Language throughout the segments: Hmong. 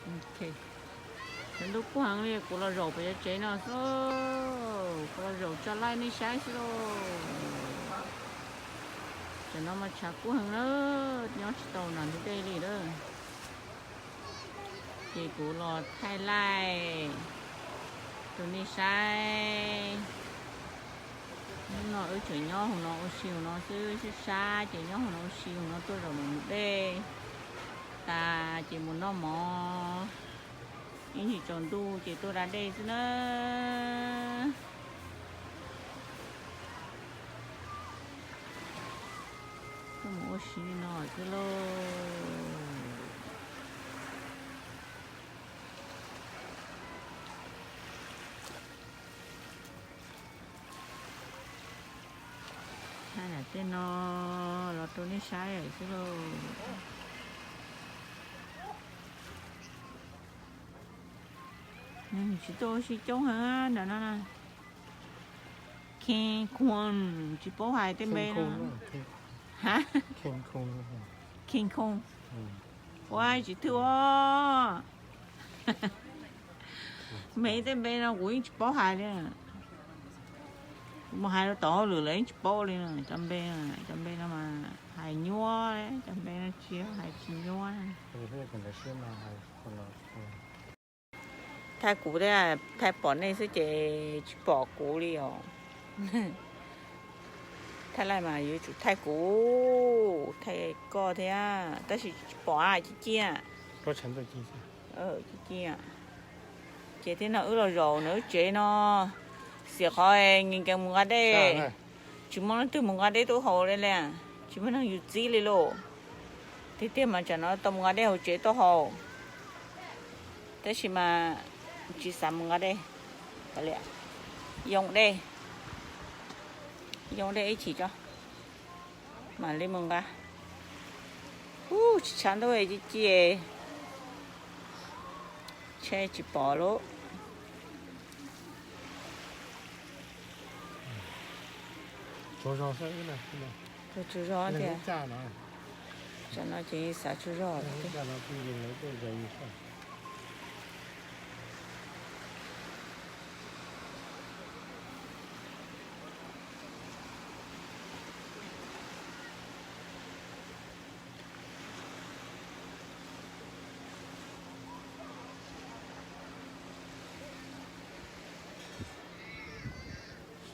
Ok, tshav ntuj kub heev li, kuv los zaum pem cov tsev no xwb, kuv los zaum tso laij nej saib xwb lauj. Tsam no mas tshav kub heev na, nyob tsis tau nram ntug dej li lawm. Ces kuv los thaij laij rau nej saib. Hnub no wb tseem nyob hauv no ua si hauv no xwb, sab sab ces nyob hauv no ua si hauv no tuaj zaum ntug dej tas ces mus noj mov, ib ntsis tsaus ntuj ces tuaj da dej xwb na. Tuaj mus ua si li no xwb lauj. Thaij tej no los rau nej saib lawm xwb lauj. Neeg tsis tuaj ua si coob heev ntawm no na. Cancun, tsis paub hais tej npe no. Cancun. Ua tsis thwj os. Npe tej npe no kuv yeej tsis paub hais li. Kuv mus hais rau tom hauj lwm lawv yeej tsis paub li no. Cov npe, cov npe no mas hais nyuaj, cov npe no tsis hais tsis nyuaj. Thaij kuv thiab, thaij pom nej xwb ces tsis pom kuv li os. Thaij laij mas yuav tsum thaij kuv, thaij koj thiab, tab sis tsis pom, ciaj ciaj. Ciaj ciaj. Ces thiab no wb los zaum ntawm wb tsev no, xiam qhov nkees nkees mus nqa dej, tsis muaj leej twg mus nqa dej tuaj haus li li, tsis muaj neeg yus txib li lauj. Tiag tiag mas tsam no tau mus nqa dej hauv tsev tuaj haus, tab sis mas tsis xav mus nqa dej, yoo dej, yoo dej ib chim tso, mam li mus nqa. Ub, tsis tshav ntuj ci ci, tsheb tsis pom lawm. Tsaug zog tias, tsam no ces xav tsaug zog.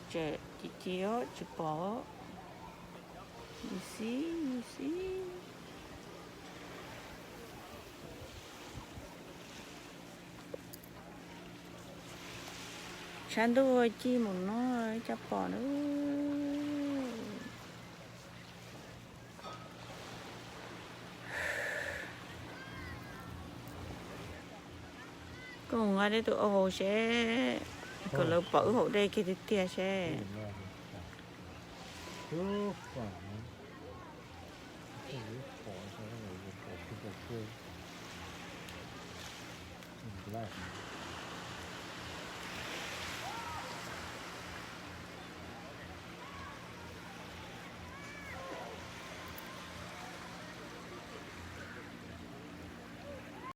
Ci ci tsis pom. Xib xib. Tshav ntuj ci mus no, cas pom na. Koj mus nqa dej tuaj haus seb, kom lawv pom wb haus dej kiag tiag tiag seb.